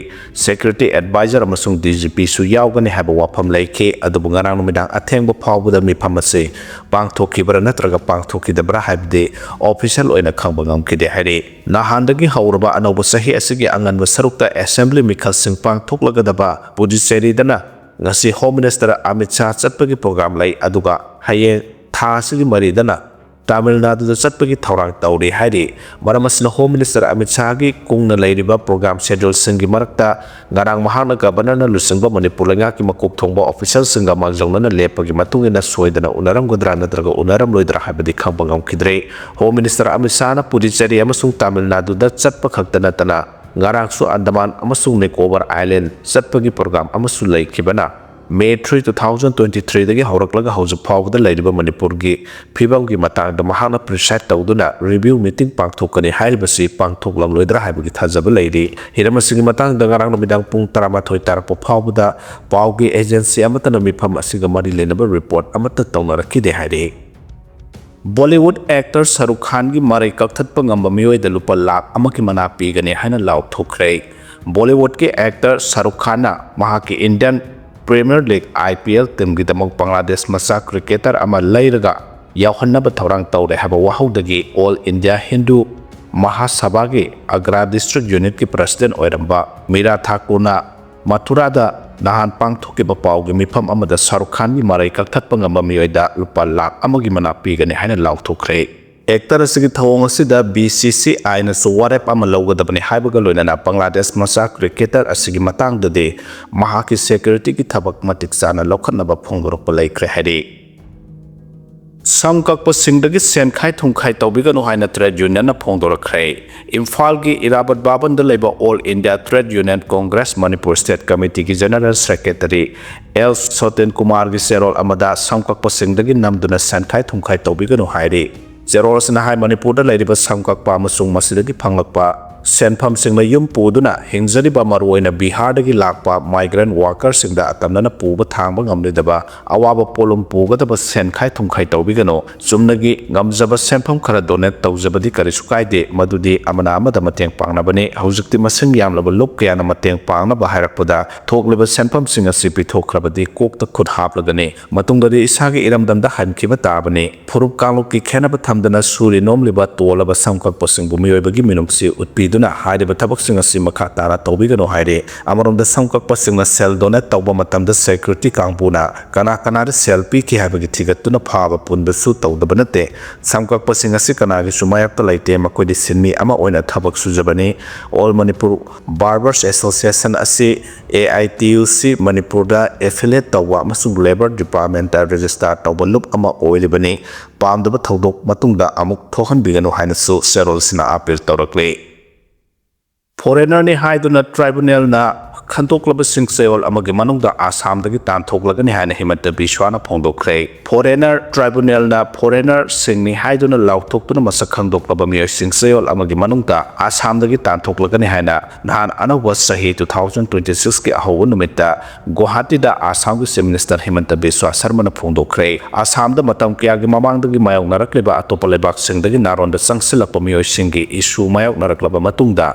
ꯁꯦꯀ꯭ꯌꯨꯔꯤꯇꯤ ꯑꯦꯗꯚꯥꯏꯖꯔ ꯑꯃꯁꯨꯡ ꯗꯤ ꯖꯤ ꯄꯤꯁꯨ ꯌꯥꯎꯒꯅꯤ ꯍꯥꯏꯕ ꯋꯥꯐꯝ ꯂꯩꯈꯤ꯫ ꯑꯗꯨꯕꯨ ꯉꯔꯥꯡ ꯅꯨꯃꯤꯗꯥꯡ ꯑꯊꯦꯡꯕ ꯐꯥꯎꯕꯗ ꯃꯤꯐꯝ ꯑꯁꯤ ꯄꯥꯡꯊꯣꯛꯈꯤꯕ꯭ꯔꯥ ꯅꯠꯇ꯭ꯔꯒ ꯄꯥꯡꯊꯣꯛꯈꯤꯗꯕ꯭ꯔꯥ ꯍꯥꯏꯕꯗꯤ ꯑꯣꯐꯤꯁꯤꯌꯦꯜ ꯑꯣꯏꯅ ꯈꯪꯕ ꯉꯝꯈꯤꯗꯦ ꯍꯥꯏꯔꯤ꯫ ꯅꯍꯥꯟꯗꯒꯤ ꯍꯧꯔꯕ ꯑꯅꯧꯕ ꯆꯍꯤ ꯑꯁꯤꯒꯤ ꯑꯉꯟꯕ ꯁꯔꯨꯛꯇ ꯑꯦꯁꯦꯝꯕ꯭ꯂꯤ ꯃꯤꯈꯜꯁꯤꯡ ꯄꯥꯡꯊꯣꯛꯂꯒꯗꯕ ꯄꯨꯗꯨꯆꯦꯔꯤꯗꯅ ꯉꯁꯤ ꯍꯣꯝ ꯃꯤꯅꯤꯁꯇꯔ ꯑꯃꯤꯠ ꯁꯥꯍ ꯆꯠꯄꯒꯤ ꯄ꯭ꯔꯣꯒ꯭ꯔꯥꯝ ꯂꯩ, ꯑꯗꯨꯒ ꯍꯌꯦꯡ ꯊꯥ ꯑꯁꯤꯒꯤ ꯃꯔꯤꯗꯅ ꯇꯥꯃꯤꯜ ꯅꯥꯗꯨꯗ ꯆꯠꯄꯒꯤ ꯊꯧꯔꯥꯡ ꯇꯧꯔꯤ ꯍꯥꯏꯔꯤ꯫ ꯃꯔꯝ ꯑꯁꯤꯅ ꯍꯣꯝ ꯃꯤꯅꯤꯁꯇꯔ ꯑꯃꯤꯠ ꯁꯥꯍꯒꯤ ꯀꯨꯡꯅ ꯂꯩꯔꯤꯕ ꯄ꯭ꯔꯣꯒ꯭ꯔꯥꯝ ꯁꯦꯗ꯭ꯌꯨꯜꯁꯤꯡꯒꯤ ꯃꯔꯛꯇ ꯉꯔꯥꯡ ꯃꯍꯥꯛꯅ ꯒꯕꯔꯅꯔꯅ ꯂꯨꯆꯤꯡꯕ ꯃꯅꯤꯄꯨꯔ ꯂꯩꯉꯥꯛꯀꯤ ꯃꯀꯣꯛ ꯊꯣꯡꯕ ꯑꯣꯐꯤꯁꯤꯌꯦꯜꯁꯤꯡꯒ ꯃꯥꯡꯖꯧꯅꯅ ꯂꯦꯞꯄꯒꯤ ꯃꯇꯨꯡ ꯏꯟꯅ ꯁꯣꯏꯗꯅ ꯎꯅꯔꯝꯒꯗ꯭ꯔꯥ ꯅꯠꯇ꯭ꯔꯒ ꯎꯅꯔꯝꯂꯣꯏꯗ꯭ꯔꯥ ꯍꯥꯏꯕꯗꯤ ꯈꯪꯕ ꯉꯝꯈꯤꯗ꯭ꯔꯦ꯫ ꯍꯣꯝ ꯃꯤꯅꯤꯁꯇꯔ ꯑꯃꯤꯠ ꯁꯥꯍꯅ ꯄꯨꯗꯨꯆꯦꯔꯤ ꯑꯃꯁꯨꯡ ꯇꯥꯃꯤꯜ ꯅꯥꯗꯨꯗ ꯆꯠꯄ ꯈꯛꯇ ꯅꯠꯇꯅ ꯉꯔꯥꯡꯁꯨ ꯑꯟꯗꯃꯥꯟ ꯑꯃꯁꯨꯡ ꯅꯤꯀꯣꯕꯔ ꯑꯥꯏꯂꯦꯟ ꯆꯠꯄꯒꯤ ꯄ꯭ꯔꯣꯒ꯭ꯔꯥꯝ ꯑꯃꯁꯨ ꯂꯩꯈꯤꯕꯅ May three, two thousand twenty-threeꯗꯒꯤ ꯍꯧꯔꯛꯂꯒ ꯍꯧꯖꯤꯛ ꯐꯥꯎꯕꯗ ꯂꯩꯔꯤꯕ ꯃꯅꯤꯄꯨꯔꯒꯤ ꯐꯤꯕꯝꯒꯤ ꯃꯇꯥꯡꯗ ꯃꯍꯥꯛꯅ preside ꯇꯧꯗꯨꯅ review meeting ꯄꯥꯡꯊꯣꯛꯀꯅꯤ ꯍꯥꯏꯔꯤꯕꯁꯤ ꯄꯥꯡꯊꯣꯛꯂꯝꯂꯣꯏꯗ꯭ꯔꯥ ꯍꯥꯏꯕꯒꯤ ꯊꯥꯖꯕ ꯂꯩꯔꯤ꯫ ꯍꯤꯔꯝ ꯑꯁꯤꯒꯤ ꯃꯇꯥꯡꯗ ꯉꯔꯥꯡ ꯅꯨꯃꯤꯗꯥꯡ ꯄꯨꯡ ꯇꯔꯥꯃꯥꯊꯣꯏ ꯇꯥꯔꯛꯄ ꯐꯥꯎꯕꯗ ꯄꯥꯎꯒꯤ agency ꯑꯃꯠꯇꯅ ꯃꯤꯐꯝ ꯑꯁꯤꯒ ꯃꯔꯤ ꯂꯩꯅꯕ report ꯑꯃꯠꯇ ꯇꯧꯅꯔꯛꯈꯤꯗꯦ ꯍꯥꯏꯔꯤ꯫ Bollywood actor ꯁꯥꯔꯨꯈ ꯈꯥꯟꯒꯤ ꯃꯔꯩ ꯀꯛꯊꯠꯄ ꯉꯝꯕ ꯃꯤꯑꯣꯏꯗ ꯂꯨꯄꯥ ꯂꯥꯈ ꯑꯃꯒꯤ ꯃꯅꯥ ꯄꯤꯒꯅꯤ ꯍꯥꯏꯅ ꯂꯥꯎꯊꯣꯛꯈ꯭ꯔꯦ꯫ Bollywoodꯀꯤ actor ꯁꯥꯔꯨꯈ ꯈꯥꯟꯅ ꯃꯍꯥꯛꯀꯤ Indian Premier League, I P L, teamꯒꯤꯗꯃꯛ Bangladesh ꯃꯆꯥ cricketer ꯑꯃ ꯂꯩꯔꯒ ꯌꯥꯎꯍꯟꯅꯕ ꯊꯧꯔꯥꯡ ꯇꯧꯔꯦ ꯍꯥꯏꯕ ꯋꯥꯍꯧꯗꯒꯤ All India Hindu Mahasabhaꯒꯤ Agra district unitꯀꯤ president ꯑꯣꯏꯔꯝꯕ ꯃꯤꯔꯥ ꯊꯥꯀꯨꯔꯅ ꯃꯊꯨꯔꯥꯗ ꯅꯍꯥꯟ ꯄꯥꯡꯊꯣꯛꯈꯤꯕ ꯄꯥꯎꯒꯤ ꯃꯤꯐꯝ ꯑꯃꯗ ꯁꯥꯔꯨꯈ ꯈꯥꯟꯒꯤ ꯃꯔꯩ ꯀꯛꯊꯠꯄ ꯉꯝꯕ ꯃꯤꯑꯣꯏꯗ ꯂꯨꯄꯥ ꯂꯥꯈ ꯑꯃꯒꯤ ꯃꯅꯥ ꯄꯤꯒꯅꯤ ꯍꯥꯏꯅ ꯂꯥꯎꯊꯣꯛꯈ꯭ꯔꯦ꯫ Actor ꯑꯁꯤꯒꯤ ꯊꯧꯑꯣꯡ ꯑꯁꯤꯗ B C C Iꯅꯁꯨ ꯋꯥꯔꯦꯞ ꯑꯃ ꯂꯧꯒꯗꯕꯅꯤ ꯍꯥꯏꯕꯒ ꯂꯣꯏꯅꯅ ꯕꯪꯒ꯭ꯂꯥꯗꯦꯁ ꯃꯆꯥ cricketer ꯑꯁꯤꯒꯤ ꯃꯇꯥꯡꯗꯗꯤ ꯃꯍꯥꯛꯀꯤ securityꯒꯤ ꯊꯕꯛ ꯃꯇꯤꯛ ꯆꯥꯅ ꯂꯧꯈꯠꯅꯕ ꯐꯣꯡꯗꯣꯔꯛꯄ ꯂꯩꯈ꯭ꯔꯦ ꯍꯥꯏꯔꯤ꯫ ꯁꯝ ꯀꯛꯄꯁꯤꯡꯗꯒꯤ ꯁꯦꯟ ꯈꯥꯏ ꯊꯨꯝ ꯈꯥꯏ ꯇꯧꯕꯤꯒꯅꯨ ꯍꯥꯏꯅ trade unionꯅ ꯐꯣꯡꯗꯣꯔꯛꯈ꯭ꯔꯦ꯫ ꯏꯝꯐꯥꯜꯒꯤ ꯏꯔꯥꯕꯠ ꯚꯕꯟꯗ ꯂꯩꯕ All India Trade Union Congress Manipur State Committeeꯒꯤ General Secretary L ꯁꯣꯇꯦꯟ ꯀꯨꯃꯥꯔꯒꯤ ꯆꯦꯔꯣꯜ ꯑꯃꯗ ꯁꯝ ꯀꯛꯄꯁꯤꯡꯗꯒꯤ ꯅꯝꯗꯨꯅ ꯁꯦꯟ ꯈꯥꯏ ꯊꯨꯝ ꯈꯥꯏ ꯇꯧꯕꯤꯒꯅꯨ ꯍꯥꯏꯔꯤ꯫ ꯆꯦꯔꯣꯜ ꯑꯁꯤꯅ ꯍꯥꯏ, ꯃꯅꯤꯄꯨꯔꯗ ꯂꯩꯔꯤꯕ ꯁꯝ ꯀꯛꯄ ꯑꯃꯁꯨꯡ ꯃꯁꯤꯗꯒꯤ ꯐꯪꯂꯛꯄ ꯁꯦꯟꯐꯝꯁꯤꯡꯅ ꯌꯨꯝ ꯄꯨꯗꯨꯅ ꯍꯤꯡꯖꯔꯤꯕ ꯃꯔꯨꯑꯣꯏꯅ ꯕꯤꯍꯥꯔꯗꯒꯤ ꯂꯥꯛꯄ migrant workerꯁꯤꯡꯗ ꯑꯇꯝꯅꯅ ꯄꯨꯕ ꯊꯥꯡꯕ ꯉꯝꯂꯣꯏꯗꯕ ꯑꯋꯥꯕ ꯄꯣꯠꯂꯨꯝ ꯄꯨꯒꯗꯕ ꯁꯦꯟ ꯈꯥꯏ ꯊꯨꯝ ꯈꯥꯏ ꯇꯧꯕꯤꯒꯅꯨ꯫ ꯆꯨꯝꯅꯒꯤ ꯉꯝꯖꯕ ꯁꯦꯟꯐꯝ ꯈꯔ donate ꯇꯧꯖꯕꯗꯤ ꯀꯔꯤꯁꯨ ꯀꯥꯏꯗꯦ, ꯃꯗꯨꯗꯤ ꯑꯃꯅ ꯑꯃꯗ ꯃꯇꯦꯡ ꯄꯥꯡꯅꯕꯅꯤ꯫ ꯍꯧꯖꯤꯛꯇꯤ ꯃꯁꯤꯡ ꯌꯥꯝꯂꯕ ꯂꯨꯞ ꯀꯌꯥꯅ ꯃꯇꯦꯡ ꯄꯥꯡꯅꯕ ꯍꯥꯏꯔꯛꯄꯗ ꯊꯣꯛꯂꯤꯕ ꯁꯦꯟꯐꯝꯁꯤꯡ ꯑꯁꯤ ꯄꯤꯊꯣꯛꯈ꯭ꯔꯕꯗꯤ ꯀꯣꯛꯇ ꯈꯨꯠ ꯍꯥꯞꯂꯒꯅꯤ꯫ ꯃꯇꯨꯡꯗꯗꯤ ꯏꯁꯥꯒꯤ ꯏꯔꯝꯗꯝꯗ ꯍꯟꯈꯤꯕ ꯇꯥꯕꯅꯤ꯫ ꯐꯨꯔꯨꯞ ꯀꯥꯡꯂꯨꯞꯀꯤ ꯈꯦꯠꯅꯕ ꯊꯝꯗꯅ ꯁꯨꯔꯤ ꯅꯣꯝꯂꯤꯕ ꯇꯣꯜꯂꯕ ꯁꯝ ꯀꯛꯄꯁꯤꯡꯕꯨ ꯃꯤꯑꯣꯏꯕꯒꯤ ꯃꯤꯅꯨꯡꯁꯤ ꯎꯠꯄꯤꯗꯨꯅ ꯍꯥꯏꯔꯤꯕ ꯊꯕꯛꯁꯤꯡ ꯑꯁꯤ ꯃꯈꯥ ꯇꯥꯅ ꯇꯧꯕꯤꯒꯅꯨ ꯍꯥꯏꯔꯤ꯫ ꯑꯃꯔꯣꯝꯗ ꯁꯝ ꯀꯛꯄꯁꯤꯡꯅ ꯁꯦꯜ donate ꯇꯧꯕ ꯃꯇꯝꯗ security ꯀꯥꯡꯕꯨꯅ ꯀꯅꯥ ꯀꯅꯥꯗ ꯁꯦꯜ ꯄꯤꯈꯤ ꯍꯥꯏꯕꯒꯤ ꯊꯤꯒꯠꯇꯨꯅ ꯐꯥꯕ ꯄꯨꯟꯕꯁꯨ ꯇꯧꯗꯕ ꯅꯠꯇꯦ꯫ ꯁꯝ ꯀꯛꯄꯁꯤꯡ ꯑꯁꯤ ꯀꯅꯥꯒꯤꯁꯨ ꯃꯥꯌꯣꯛꯇ ꯂꯩꯇꯦ, ꯃꯈꯣꯏꯗꯤ ꯁꯤꯟꯃꯤ ꯑꯃ ꯑꯣꯏꯅ ꯊꯕꯛ ꯁꯨꯖꯕꯅꯤ꯫ All Manipur Barbers Association ꯑꯁꯤ A I T U C ꯃꯅꯤꯄꯨꯔꯗ affiliate ꯇꯧꯕ ꯑꯃꯁꯨꯡ Labour Departmentꯇ register ꯇꯧꯕ ꯂꯨꯞ ꯑꯃ ꯑꯣꯏꯔꯤꯕꯅꯤ꯫ ꯄꯥꯝꯗꯕ ꯊꯧꯗꯣꯛ ꯃꯇꯨꯡꯗ ꯑꯃꯨꯛ ꯊꯣꯛꯍꯟꯕꯤꯒꯅꯨ ꯍꯥꯏꯅꯁꯨ ꯆꯦꯔꯣꯜꯁꯤꯅ appeal ꯇꯧꯔꯛꯂꯤ꯫ Foreignerꯅꯤ ꯍꯥꯏꯗꯨꯅ tribunalꯅ ꯈꯟꯗꯣꯛꯂꯕꯁꯤꯡ ꯆꯌꯣꯜ ꯑꯃꯒꯤ ꯃꯅꯨꯡꯗ ꯑꯁꯥꯝꯗꯒꯤ ꯇꯥꯟꯊꯣꯛꯂꯒꯅꯤ ꯍꯥꯏꯅ ꯍꯤꯃꯟꯇ ꯕꯤꯁ꯭ꯋꯥꯅ ꯐꯣꯡꯗꯣꯛꯈ꯭ꯔꯦ꯫ Foreigner tribunalꯅ foreignerꯁꯤꯡꯅꯤ ꯍꯥꯏꯗꯨꯅ ꯂꯥꯎꯊꯣꯛꯇꯨꯅ ꯃꯁꯛ ꯈꯪꯗꯣꯛꯂꯕ ꯃꯤꯑꯣꯏꯁꯤꯡ ꯆꯌꯣꯜ ꯑꯃꯒꯤ ꯃꯅꯨꯡꯗ ꯑꯁꯥꯝꯗꯒꯤ ꯇꯥꯟꯊꯣꯛꯂꯒꯅꯤ ꯍꯥꯏꯅ ꯅꯍꯥꯟ ꯑꯅꯧꯕ ꯆꯍꯤ two thousand twenty sixꯀꯤ ꯑꯍꯧꯕ ꯅꯨꯃꯤꯠꯇ ꯒꯨꯋꯥꯍꯥꯇꯤꯗ ꯑꯁꯥꯝꯒꯤ Chief Minister ꯍꯤꯃꯟꯇ ꯕꯤꯁ꯭ꯋꯥ ꯁꯔꯃꯅ ꯐꯣꯡꯗꯣꯛꯈ꯭ꯔꯦ꯫ ꯑꯁꯥꯝꯗ ꯃꯇꯝ ꯀꯌꯥꯒꯤ ꯃꯃꯥꯡꯗꯒꯤ ꯃꯥꯌꯣꯛꯅꯔꯛꯂꯤꯕ ꯑꯇꯣꯞꯄ ꯂꯩꯕꯥꯛꯁꯤꯡꯗꯒꯤ ꯅꯥꯔꯣꯟꯗ ꯆꯪꯁꯤꯜꯂꯛꯄ ꯃꯤꯑꯣꯏꯁꯤꯡꯒꯤ issue ꯃꯥꯌꯣꯛꯅꯔꯛꯂꯕ ꯃꯇꯨꯡꯗ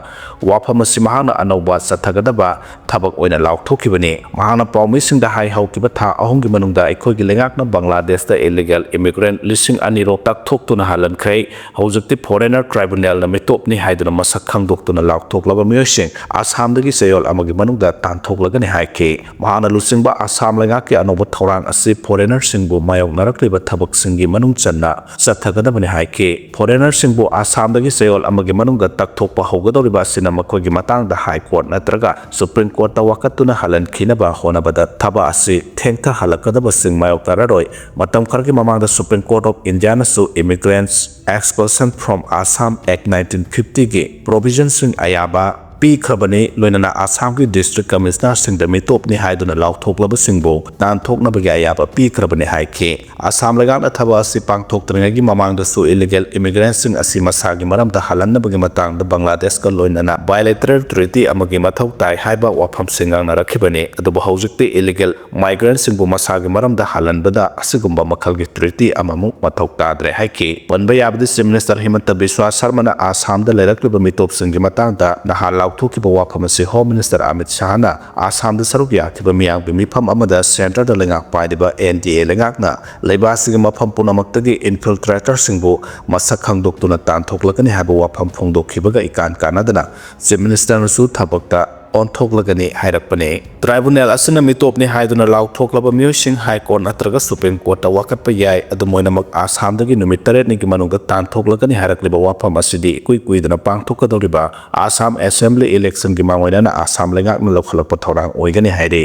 ꯋꯥꯐꯝ ꯑꯁꯤ ꯃꯍꯥꯛꯅ ꯑꯅꯧꯕ ꯆꯠꯊꯒꯗꯕ ꯊꯕꯛ ꯑꯣꯏꯅ ꯂꯥꯎꯊꯣꯛꯈꯤꯕꯅꯤ꯫ ꯃꯍꯥꯛꯅ ꯄꯥꯎꯃꯤꯁꯤꯡꯗ ꯍꯥꯏ, ꯍꯧꯈꯤꯕ ꯊꯥ ꯑꯍꯨꯝꯒꯤ ꯃꯅꯨꯡꯗ ꯑꯩꯈꯣꯏꯒꯤ ꯂꯩꯉꯥꯛꯅ ꯕꯪꯒ꯭ꯂꯥꯗꯦꯁꯇ illegal immigrant ꯂꯤꯁꯤꯡ ꯑꯅꯤ ꯔꯣꯝ ꯇꯛꯊꯣꯛꯇꯨꯅ ꯍꯜꯍꯟꯈ꯭ꯔꯦ꯫ ꯍꯧꯖꯤꯛꯇꯤ foreigner tribunalꯅ ꯃꯤꯇꯣꯞꯅꯤ ꯍꯥꯏꯗꯨꯅ ꯃꯁꯛ ꯈꯪꯗꯣꯛꯇꯨꯅ ꯂꯥꯎꯊꯣꯛꯂꯕ ꯃꯤꯑꯣꯏꯁꯤꯡ ꯑꯁꯥꯝꯗꯒꯤ ꯆꯌꯣꯜ ꯑꯃꯒꯤ ꯃꯅꯨꯡꯗ ꯇꯥꯟꯊꯣꯛꯂꯒꯅꯤ ꯍꯥꯏꯈꯤ꯫ ꯃꯍꯥꯛꯅ ꯂꯨꯆꯤꯡꯕ ꯑꯁꯥꯝ ꯂꯩꯉꯥꯛꯀꯤ ꯑꯅꯧꯕ ꯊꯧꯔꯥꯡ ꯑꯁꯤ foreignerꯁꯤꯡꯕꯨ ꯃꯥꯌꯣꯛꯅꯔꯛꯂꯤꯕ ꯊꯕꯛꯁꯤꯡꯒꯤ ꯃꯅꯨꯡ ꯆꯟꯅ ꯆꯠꯊꯒꯗꯕꯅꯤ ꯍꯥꯏꯈꯤ꯫ Foreignerꯁꯤꯡꯕꯨ ꯑꯁꯥꯝꯗꯒꯤ ꯆꯌꯣꯜ ꯑꯃꯒꯤ ꯃꯅꯨꯡꯗ ꯇꯛꯊꯣꯛꯄ ꯍꯧꯒꯗꯧꯔꯤꯕ ꯑꯁꯤꯅ ꯃꯈꯣꯏꯒꯤ ꯃꯇꯥꯡꯗ High Court ꯅꯠꯇ꯭ꯔꯒ Supreme Courtꯇ ꯋꯥꯀꯠꯇꯨꯅ ꯍꯜꯍꯟꯈꯤꯅꯕ ꯍꯣꯠꯅꯕꯗ ꯊꯕꯛ ꯑꯁꯤ ꯊꯦꯡꯊꯍꯜꯂꯛꯀꯗꯕꯁꯤꯡ ꯃꯥꯌꯣꯛꯅꯔꯔꯣꯏ꯫ ꯃꯇꯝ ꯈꯔꯒꯤ ꯃꯃꯥꯡꯗ Supreme Court of Indiaꯅꯁꯨ Immigrants Expulsion from Assam Act nineteen fiftyꯒꯤ provisionꯁꯤꯡ ꯑꯌꯥꯕ ꯄꯤꯈ꯭ꯔꯕꯅꯤ, ꯂꯣꯏꯅꯅ ꯑꯁꯥꯝꯒꯤ district commissionerꯁꯤꯡꯗ ꯃꯤꯇꯣꯞꯅꯤ ꯍꯥꯏꯗꯨꯅ ꯂꯥꯎꯊꯣꯛꯂꯕꯁꯤꯡꯕꯨ ꯇꯥꯟꯊꯣꯛꯅꯕꯒꯤ ꯑꯌꯥꯕ ꯄꯤꯈ꯭ꯔꯕꯅꯤ ꯍꯥꯏꯈꯤ꯫ ꯑꯁꯥꯝ ꯂꯩꯉꯥꯛꯅ ꯊꯕꯛ ꯑꯁꯤ ꯄꯥꯡꯊꯣꯛꯇ꯭ꯔꯤꯉꯩꯒꯤ ꯃꯃꯥꯡꯗꯁꯨ illegal immigrantꯁꯤꯡ ꯑꯁꯤ ꯃꯁꯥꯒꯤ ꯃꯔꯝꯗ ꯍꯜꯍꯟꯅꯕꯒꯤ ꯃꯇꯥꯡꯗ ꯕꯪꯒ꯭ꯂꯥꯗꯦꯁꯀ ꯂꯣꯏꯅꯅ bilateral treaty ꯑꯃꯒꯤ ꯃꯊꯧ ꯇꯥꯏ ꯍꯥꯏꯕ ꯋꯥꯐꯝꯁꯤꯡ ꯉꯥꯡꯅꯔꯛꯈꯤꯕꯅꯤ꯫ ꯑꯗꯨꯕꯨ ꯍꯧꯖꯤꯛꯇꯤ illegal migrantꯁꯤꯡꯕꯨ ꯃꯁꯥꯒꯤ ꯃꯔꯝꯗ ꯍꯜꯍꯟꯕꯗ ꯑꯁꯤꯒꯨꯝꯕ ꯃꯈꯜꯒꯤ treaty ꯑꯃꯃꯨꯛ ꯃꯊꯧ ꯇꯥꯗ꯭ꯔꯦ ꯍꯥꯏꯈꯤ꯫ ꯄꯟꯕ ꯌꯥꯕꯗꯤ, Chief Minister ꯍꯤꯃꯟꯇ ꯕꯤꯁ꯭ꯋꯥ ꯁꯔꯃꯅ ꯑꯁꯥꯝꯗ ꯂꯩꯔꯛꯂꯤꯕ ꯃꯤꯇꯣꯞꯁꯤꯡꯒꯤ ꯃꯇꯥꯡꯗ ꯅꯍꯥꯟ ꯂꯥꯎꯊꯣꯛꯈꯤꯕ ꯋꯥꯐꯝ ꯑꯁꯤ Home Minister ꯑꯃꯤꯠ ꯁꯥꯍꯅ ꯑꯁꯥꯝꯗ ꯁꯔꯨꯛ ꯌꯥꯈꯤꯕ ꯃꯤꯌꯥꯝꯒꯤ ꯃꯤꯐꯝ ꯑꯃꯗ centreꯗ ꯂꯩꯉꯥꯛ ꯄꯥꯏꯔꯤꯕ NDA ꯂꯩꯉꯥꯛꯅ ꯂꯩꯕꯥꯛ ꯑꯁꯤꯒꯤ ꯃꯐꯝ ꯄꯨꯝꯅꯃꯛꯇꯒꯤ infiltratorꯁꯤꯡꯕꯨ ꯃꯁꯛ ꯈꯪꯗꯣꯛꯇꯨꯅ ꯇꯥꯟꯊꯣꯛꯂꯒꯅꯤ ꯍꯥꯏꯕ ꯋꯥꯐꯝ ꯐꯣꯡꯗꯣꯛꯈꯤꯕꯒ ꯏꯀꯥꯟ ꯀꯥꯟꯅꯗꯅ Chief Ministerꯅꯁꯨ ꯊꯕꯛꯇ ꯑꯣꯟꯊꯣꯛꯂꯒꯅꯤ ꯍꯥꯏꯔꯛꯄꯅꯤ꯫ Tribunal ꯑꯁꯤꯅ ꯃꯤꯇꯣꯞꯅꯤ ꯍꯥꯏꯗꯨꯅ ꯂꯥꯎꯊꯣꯛꯂꯕ ꯃꯤꯑꯣꯏꯁꯤꯡ High Court ꯅꯠꯇ꯭ꯔꯒ Supreme Courtꯇ ꯋꯥꯀꯠꯄ ꯌꯥꯏ꯫ ꯑꯗꯨꯝ ꯑꯣꯏꯅꯃꯛ, ꯑꯁꯥꯝꯗꯒꯤ ꯅꯨꯃꯤꯠ ꯇꯔꯦꯠꯅꯤꯒꯤ ꯃꯅꯨꯡꯗ ꯇꯥꯟꯊꯣꯛꯂꯒꯅꯤ ꯍꯥꯏꯔꯛꯂꯤꯕ ꯋꯥꯐꯝ ꯑꯁꯤꯗꯤ ꯏꯀꯨꯏ ꯀꯨꯏꯗꯅ ꯄꯥꯡꯊꯣꯛꯀꯗꯧꯔꯤꯕ ꯑꯁꯥꯝ Assembly electionꯒꯤ ꯃꯥꯡꯑꯣꯏꯅꯅ ꯑꯁꯥꯝ ꯂꯩꯉꯥꯛꯅ ꯂꯧꯈꯠꯂꯛꯄ ꯊꯧꯔꯥꯡ ꯑꯣꯏꯒꯅꯤ ꯍꯥꯏꯔꯤ꯫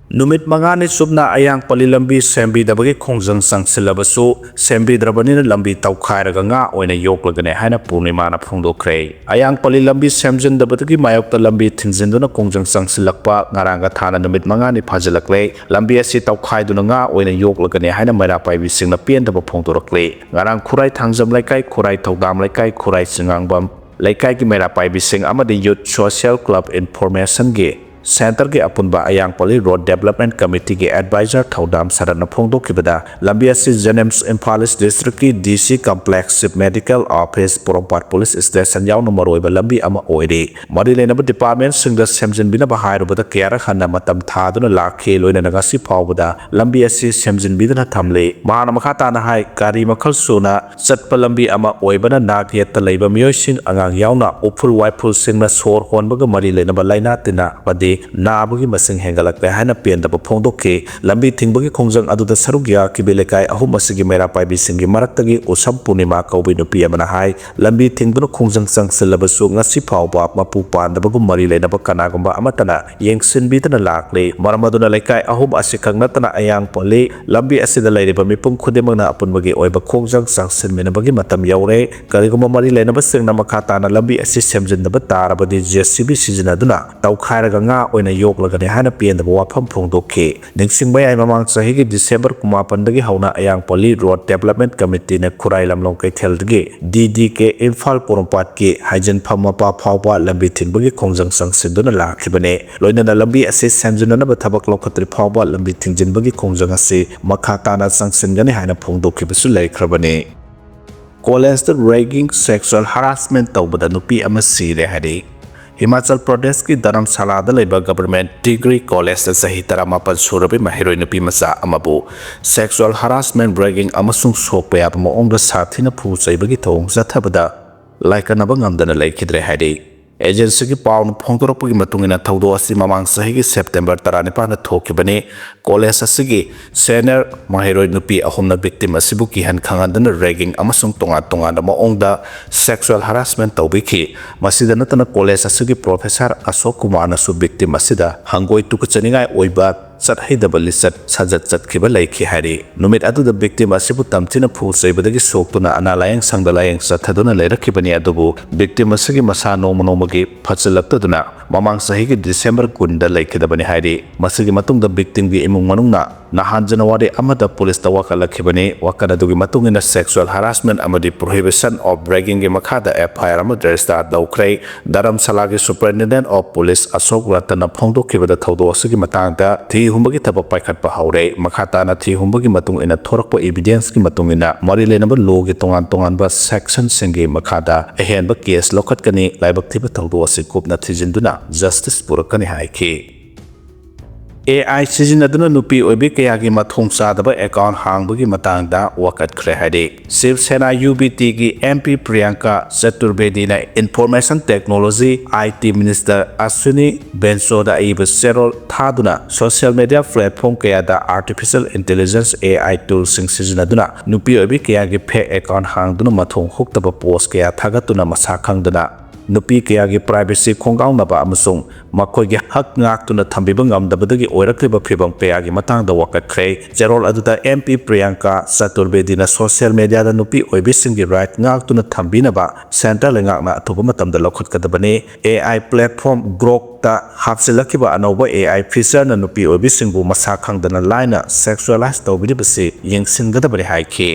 ꯅꯨꯃꯤꯠ ꯃꯉꯥꯅꯤ ꯆꯨꯞꯅ ꯑꯌꯥꯡꯄꯜꯂꯤ ꯂꯝꯕꯤ ꯁꯦꯝꯕꯤꯗꯕꯒꯤ ꯈꯣꯡꯖꯪ ꯆꯪꯁꯤꯜꯂꯕꯁꯨ, ꯁꯦꯝꯕꯤꯗ꯭ꯔꯕꯅꯤꯅ ꯂꯝꯕꯤ ꯇꯧꯈꯥꯏꯔꯒ ꯉꯥ ꯑꯣꯏꯅ ꯌꯣꯛꯂꯒꯅꯤ ꯍꯥꯏꯅ ꯄꯨꯔꯅꯤꯃꯥꯅ ꯐꯣꯡꯗꯣꯛꯈ꯭ꯔꯦ꯫ ꯑꯌꯥꯡꯄꯜꯂꯤ ꯂꯝꯕꯤ ꯁꯦꯝꯖꯤꯟꯗꯕꯗꯒꯤ ꯃꯥꯌꯣꯛꯇ ꯂꯝꯕꯤ ꯊꯤꯡꯖꯤꯟꯗꯨꯅ ꯈꯣꯡꯖꯪ ꯆꯪꯁꯤꯜꯂꯛꯄ ꯉꯔꯥꯡꯒ ꯊꯥꯅ ꯅꯨꯃꯤꯠ ꯃꯉꯥꯅꯤ ꯐꯥꯖꯤꯜꯂꯛꯂꯦ꯫ ꯂꯝꯕꯤ ꯑꯁꯤ ꯇꯧꯈꯥꯏꯗꯨꯅ ꯉꯥ ꯑꯣꯏꯅ ꯌꯣꯛꯂꯒꯅꯤ ꯍꯥꯏꯅ ꯃꯩꯔꯥ ꯄꯥꯏꯕꯤꯁꯤꯡꯅ ꯄꯦꯟꯗꯕ ꯐꯣꯡꯗꯣꯔꯛꯂꯤ꯫ ꯉꯔꯥꯡ ꯈꯨꯔꯥꯏ ꯊꯥꯡꯖꯝ ꯂꯩꯀꯥꯏ, ꯈꯨꯔꯥꯏ ꯊꯧꯗꯥꯝ ꯂꯩꯀꯥꯏ, ꯈꯨꯔꯥꯏ ꯆꯤꯉꯥꯡꯕꯝ ꯂꯩꯀꯥꯏꯒꯤ ꯃꯩꯔꯥ ꯄꯥꯏꯕꯤꯁꯤꯡ ꯑꯃꯗꯤ Youth Social Club Informationꯒꯤ Centreꯒꯤ ꯑꯄꯨꯟꯕ ꯑꯌꯥꯡꯄꯜꯂꯤ Road Development Committeeꯒꯤ advisor ꯊꯧꯗꯥꯝ ꯁꯔꯠꯅ ꯐꯣꯡꯗꯣꯛꯈꯤꯕꯗ, ꯂꯝꯕꯤ ꯑꯁꯤ JNIMS Imphal East Districtꯀꯤ DC Complex, Chief Medical Office, ꯄꯣꯔꯣꯝꯄꯥꯠ Police Station ꯌꯥꯎꯅ ꯃꯔꯨꯑꯣꯏꯕ ꯂꯝꯕꯤ ꯑꯃ ꯑꯣꯏꯔꯤ꯫ ꯃꯔꯤ ꯂꯩꯅꯕ departmentꯁꯤꯡꯗ ꯁꯦꯝꯖꯤꯟꯕꯤꯅꯕ ꯍꯥꯏꯔꯨꯕꯗ ꯀꯌꯥꯔꯛ ꯍꯟꯅ ꯃꯇꯝ ꯊꯥꯗꯨꯅ ꯂꯥꯛꯈꯤ, ꯂꯣꯏꯅꯅ ꯉꯁꯤ ꯐꯥꯎꯕꯗ ꯂꯝꯕꯤ ꯑꯁꯤ ꯁꯦꯝꯖꯤꯟꯕꯤꯗꯅ ꯊꯝꯂꯤ꯫ ꯃꯍꯥꯛꯅ ꯃꯈꯥ ꯇꯥꯅ ꯍꯥꯏ, ꯒꯥꯔꯤ ꯃꯈꯜ ꯁꯨꯅ ꯆꯠꯄ ꯂꯝꯕꯤ ꯑꯃ ꯑꯣꯏꯕꯅ ꯅꯥꯛ ꯌꯦꯠꯇ ꯂꯩꯕ ꯃꯤꯑꯣꯏꯁꯤꯡ, ꯑꯉꯥꯡ ꯌꯥꯎꯅ ꯎꯐꯨꯜ ꯋꯥꯏꯐꯨꯜꯁꯤꯡꯅ ꯁꯣꯔ ꯍꯣꯟꯕꯒ ꯃꯔꯤ ꯂꯩꯅꯕ ꯂꯥꯏꯅꯥ ꯇꯤꯟꯅ ꯑꯃꯗꯤ ꯅꯥꯕꯒꯤ ꯃꯁꯤꯡ ꯍꯦꯟꯒꯠꯂꯛꯂꯦ ꯍꯥꯏꯅ ꯄꯦꯟꯗꯕ ꯐꯣꯡꯗꯣꯛꯈꯤ꯫ ꯂꯝꯕꯤ ꯊꯤꯡꯕꯒꯤ ꯈꯣꯡꯖꯪ ꯑꯗꯨꯗ ꯁꯔꯨꯛ ꯌꯥꯈꯤꯕ ꯂꯩꯀꯥꯏ ꯑꯍꯨꯝ ꯑꯁꯤꯒꯤ ꯃꯩꯔꯥ ꯄꯥꯏꯕꯤꯁꯤꯡꯒꯤ ꯃꯔꯛꯇꯒꯤ ꯎꯁꯝ ꯄꯨꯔꯅꯤꯃꯥ ꯀꯧꯕꯤ ꯅꯨꯄꯤ ꯑꯃꯅ ꯍꯥꯏ, ꯂꯝꯕꯤ ꯊꯤꯡꯗꯨꯅ ꯈꯣꯡꯖꯪ ꯆꯪꯁꯤꯜꯂꯕꯁꯨ ꯉꯁꯤ ꯐꯥꯎꯕ ꯃꯄꯨ ꯄꯥꯟꯗꯕꯒꯨꯝ ꯃꯔꯤ ꯂꯩꯅꯕ ꯀꯅꯥꯒꯨꯝꯕ ꯑꯃꯠꯇꯅ ꯌꯦꯡꯁꯤꯟꯕꯤꯗꯅ ꯂꯥꯛꯂꯤ꯫ ꯃꯔꯝ ꯑꯗꯨꯅ ꯂꯩꯀꯥꯏ ꯑꯍꯨꯝ ꯑꯁꯤꯈꯛ ꯅꯠꯇꯅ ꯑꯌꯥꯡꯄꯜꯂꯤ ꯂꯝꯕꯤ ꯑꯁꯤꯗ ꯂꯩꯔꯤꯕ ꯃꯤꯄꯨꯝ ꯈꯨꯗꯤꯡꯃꯛꯅ ꯑꯄꯨꯟꯕꯒꯤ ꯑꯣꯏꯕ ꯈꯣꯡꯖꯪ ꯆꯪꯁꯤꯟꯃꯤꯟꯅꯕꯒꯤ ꯃꯇꯝ ꯌꯧꯔꯦ꯫ ꯀꯔꯤꯒꯨꯝꯕ ꯃꯔꯤ ꯂꯩꯅꯕꯁꯤꯡꯅ ꯃꯈꯥ ꯇꯥꯅ ꯂꯝꯕꯤ ꯑꯁꯤ ꯁꯦꯝꯖꯤꯟꯗꯕ ꯇꯥꯔꯕꯗꯤ JCB ꯁꯤꯖꯤꯟꯅꯗꯨꯅ ꯇꯧꯈꯥꯏꯔꯒ ꯉꯥ ꯑꯣꯏꯅ ꯌꯣꯛꯂꯒꯅꯤ ꯍꯥꯏꯅ ꯄꯦꯟꯗꯕ ꯋꯥꯐꯝ ꯐꯣꯡꯗꯣꯛꯈꯤ꯫ ꯅꯤꯡꯁꯤꯡꯕ ꯌꯥꯏ, ꯃꯃꯥꯡ ꯆꯍꯤꯒꯤ December ꯀꯨꯟꯃꯥꯄꯟꯗꯒꯤ ꯍꯧꯅ ꯑꯌꯥꯡꯄꯜꯂꯤ Road Development Committeeꯅ ꯈꯨꯔꯥꯏ ꯂꯝꯂꯣꯡ ꯀꯩꯊꯦꯜꯗꯒꯤ DDK ꯏꯝꯐꯥꯜ ꯄꯣꯔꯣꯝꯄꯥꯠꯀꯤ ꯍꯥꯏꯖꯤꯟꯐꯝ ꯃꯄꯥ ꯐꯥꯎꯕ ꯂꯝꯕꯤ ꯊꯤꯡꯕꯒꯤ ꯈꯣꯡꯖꯪ ꯆꯪꯁꯤꯟꯗꯨꯅ ꯂꯥꯛꯈꯤꯕꯅꯤ꯫ ꯂꯣꯏꯅꯅ ꯂꯝꯕꯤ ꯑꯁꯤ ꯁꯦꯝꯖꯤꯟꯅꯅꯕ ꯊꯕꯛ ꯂꯧꯈꯠꯇ꯭ꯔꯤ ꯐꯥꯎꯕ ꯂꯝꯕꯤ ꯊꯤꯡꯖꯤꯟꯕꯒꯤ ꯈꯣꯡꯖꯪ ꯑꯁꯤ ꯃꯈꯥ ꯇꯥꯅ ꯆꯪꯁꯤꯟꯒꯅꯤ ꯍꯥꯏꯅ ꯐꯣꯡꯗꯣꯛꯈꯤꯕꯁꯨ ꯂꯩꯈ꯭ꯔꯕꯅꯤ꯫ Collegeꯇ ragging, sexual harassment ꯇꯧꯕꯗ ꯅꯨꯄꯤ ꯑꯃ ꯁꯤꯔꯦ ꯍꯥꯏꯔꯤ꯫ ꯍꯤꯃꯥꯆꯜ ꯄ꯭ꯔꯗꯦꯁꯀꯤ ꯙꯔꯝꯁꯥꯂꯥꯗ ꯂꯩꯕ Government Degree Collegeꯇ ꯆꯍꯤ ꯇꯔꯥꯃꯥꯄꯟ ꯁꯨꯔꯕꯤ ꯃꯍꯩꯔꯣꯏ ꯅꯨꯄꯤ ꯃꯆꯥ ꯑꯃꯕꯨ sexual harassment, ragging ꯑꯃꯁꯨꯡ ꯁꯣꯛꯄ ꯌꯥꯕ ꯃꯑꯣꯡꯗ ꯁꯥꯊꯤꯅ ꯐꯨ ꯆꯩꯕꯒꯤ ꯊꯧꯑꯣꯡ ꯆꯠꯊꯕꯗ ꯂꯥꯏꯀꯠꯅꯕ ꯉꯝꯗꯅ ꯂꯩꯈꯤꯗ꯭ꯔꯦ ꯍꯥꯏꯔꯤ꯫ Agencyꯒꯤ ꯄꯥꯎꯅ ꯐꯣꯡꯗꯣꯔꯛꯄꯒꯤ ꯃꯇꯨꯡ ꯏꯟꯅ, ꯊꯧꯗꯣꯛ ꯑꯁꯤ ꯃꯃꯥꯡ ꯆꯍꯤꯒꯤ September ꯇꯔꯥꯅꯤꯄꯥꯟꯗ ꯊꯣꯛꯈꯤꯕꯅꯤ꯫ College ꯑꯁꯤꯒꯤ senior ꯃꯍꯩꯔꯣꯏ ꯅꯨꯄꯤ ꯑꯍꯨꯝꯅ victim ꯑꯁꯤꯕꯨ ꯀꯤꯍꯟ ꯈꯪꯍꯟꯗꯨꯅ ragging ꯑꯃꯁꯨꯡ ꯇꯣꯉꯥꯟ ꯇꯣꯉꯥꯟꯕ ꯃꯑꯣꯡꯗ sexual harassment ꯇꯧꯕꯤꯈꯤ꯫ ꯃꯁꯤꯗ ꯅꯠꯇꯅ, college ꯑꯁꯤꯒꯤ professor ꯑꯁꯣꯛ ꯀꯨꯃꯥꯔꯅꯁꯨ victim ꯑꯁꯤꯗ ꯍꯪꯒꯣꯏ ꯇꯨꯀꯠꯆꯅꯤꯡꯉꯥꯏ ꯑꯣꯏꯕ ꯆꯠꯍꯩꯗꯕ ꯂꯤꯆꯠ ꯁꯥꯖꯠ ꯆꯠꯈꯤꯕ ꯂꯩꯈꯤ ꯍꯥꯏꯔꯤ꯫ ꯅꯨꯃꯤꯠ ꯑꯗꯨꯗ victim ꯑꯁꯤꯕꯨ ꯇꯝꯊꯤꯅ ꯐꯨ ꯆꯩꯕꯗꯒꯤ ꯁꯣꯛꯇꯨꯅ ꯑꯅꯥ ꯂꯥꯌꯦꯡ ꯁꯪꯗ ꯂꯥꯌꯦꯡ ꯆꯠꯊꯗꯨꯅ ꯂꯩꯔꯛꯈꯤꯕꯅꯤ꯫ ꯑꯗꯨꯕꯨ victim ꯑꯁꯤꯒꯤ ꯃꯁꯥ ꯅꯣꯡꯃ ꯅꯣꯡꯃꯒꯤ ꯐꯠꯆꯤꯜꯂꯛꯇꯗꯨꯅ ꯃꯃꯥꯡ ꯆꯍꯤꯒꯤ December ꯀꯨꯟꯗ ꯂꯩꯈꯤꯗꯕꯅꯤ ꯍꯥꯏꯔꯤ꯫ ꯃꯁꯤꯒꯤ ꯃꯇꯨꯡꯗ victimꯒꯤ ꯏꯃꯨꯡ ꯃꯅꯨꯡꯅ ꯅꯍꯥꯟ January ꯑꯃꯗ ꯄꯨꯂꯤꯁꯇ ꯋꯥꯀꯠꯂꯛꯈꯤꯕꯅꯤ꯫ ꯋꯥꯀꯠ ꯑꯗꯨꯒꯤ ꯃꯇꯨꯡ ꯏꯟꯅ sexual harassment ꯑꯃꯗꯤ prohibition of braggingꯒꯤ ꯃꯈꯥꯗ F I R ꯑꯃ register ꯇꯧꯈ꯭ꯔꯦ꯫ ꯙꯔꯝꯁꯥꯂꯥꯒꯤ Superintendent of Police ꯑꯁꯣꯛ ꯔꯇꯟꯅ ꯐꯣꯡꯗꯣꯛꯈꯤꯕꯗ ꯊꯧꯗꯣꯛ ꯑꯁꯤꯒꯤ ꯃꯇꯥꯡꯗ ꯊꯤ ꯍꯨꯝꯕꯒꯤ ꯊꯕꯛ ꯄꯥꯏꯈꯠꯄ ꯍꯧꯔꯦ꯫ ꯃꯈꯥ ꯇꯥꯅ ꯊꯤ ꯍꯨꯝꯕꯒꯤ ꯃꯇꯨꯡ ꯏꯟꯅ ꯊꯣꯔꯛꯄ evidenceꯀꯤ ꯃꯇꯨꯡ ꯏꯟꯅ ꯃꯔꯤ ꯂꯩꯅꯕ lawꯒꯤ ꯇꯣꯉꯥꯟ ꯇꯣꯉꯥꯟꯕ sectionꯁꯤꯡꯒꯤ ꯃꯈꯥꯗ ꯑꯍꯦꯟꯕ case ꯂꯧꯈꯠꯀꯅꯤ꯫ ꯂꯥꯏꯕꯛ ꯊꯤꯕ ꯊꯧꯗꯣꯛ ꯑꯁꯤ ꯀꯨꯞꯅ ꯊꯤꯖꯤꯟꯗꯨꯅ justice ꯄꯨꯔꯛꯀꯅꯤ ꯍꯥꯏꯈꯤ꯫ A I ꯁꯤꯖꯤꯟꯅꯗꯨꯅ ꯅꯨꯄꯤ ꯑꯣꯏꯕꯤ ꯀꯌꯥꯒꯤ ꯃꯊꯣꯡ ꯆꯥꯗꯕ account ꯍꯥꯡꯕꯒꯤ ꯃꯇꯥꯡꯗ ꯋꯥꯀꯠꯈ꯭ꯔꯦ ꯍꯥꯏꯔꯤ꯫ ꯁꯤꯕ ꯁꯦꯅꯥ UBTꯒꯤ MP Priyanka ꯆꯇꯨꯔꯕꯦꯗꯤꯅ Information Technology IT Minister Aswini ꯕꯦꯟꯁꯣꯗ ꯑꯏꯕ ꯆꯦꯔꯣꯜ ꯊꯥꯗꯨꯅ social media platform ꯀꯌꯥꯗ artificial intelligence A I toolꯁꯤꯡ ꯁꯤꯖꯤꯟꯅꯗꯨꯅ ꯅꯨꯄꯤ ꯑꯣꯏꯕꯤ ꯀꯌꯥꯒꯤ fake account ꯍꯥꯡꯗꯨꯅ ꯃꯊꯣꯡ ꯍꯨꯛꯇꯕ post ꯀꯌꯥ ꯊꯥꯒꯠꯇꯨꯅ ꯃꯁꯥ ꯈꯪꯗꯅ ꯅꯨꯄꯤ ꯀꯌꯥꯒꯤ privacy ꯈꯣꯡꯒꯥꯎꯅꯕ ꯑꯃꯁꯨꯡ ꯃꯈꯣꯏꯒꯤ ꯍꯛ ꯉꯥꯛꯇꯨꯅ ꯊꯝꯕꯤꯕ ꯉꯝꯗꯕꯗꯒꯤ ꯑꯣꯏꯔꯛꯂꯤꯕ ꯐꯤꯚꯝ ꯀꯌꯥꯒꯤ ꯃꯇꯥꯡꯗ ꯋꯥꯀꯠꯈ꯭ꯔꯦ꯫ ꯆꯦꯔꯣꯜ ꯑꯗꯨꯗ MP ꯄ꯭ꯔꯤꯌꯥꯡꯀꯥ ꯆꯇꯨꯔꯕꯦꯗꯤꯅ social mediaꯗ ꯅꯨꯄꯤ ꯑꯣꯏꯕꯤꯁꯤꯡꯒꯤ right ꯉꯥꯛꯇꯨꯅ ꯊꯝꯕꯤꯅꯕ centre ꯂꯩꯉꯥꯛꯅ ꯑꯊꯨꯕ ꯃꯇꯝꯗ ꯂꯧꯈꯠꯀꯗꯕꯅꯤ꯫ AI platform Grokꯇ ꯍꯥꯞꯆꯤꯜꯂꯛꯈꯤꯕ ꯑꯅꯧꯕ AI featureꯅ ꯅꯨꯄꯤ ꯑꯣꯏꯕꯤꯁꯤꯡꯕꯨ ꯃꯁꯥ ꯈꯪꯗꯅ ꯂꯥꯏꯅ sexualize ꯇꯧꯕꯤꯔꯤꯕꯁꯤ ꯌꯦꯡꯁꯤꯟꯒꯗꯕꯅꯤ ꯍꯥꯏꯈꯤ꯫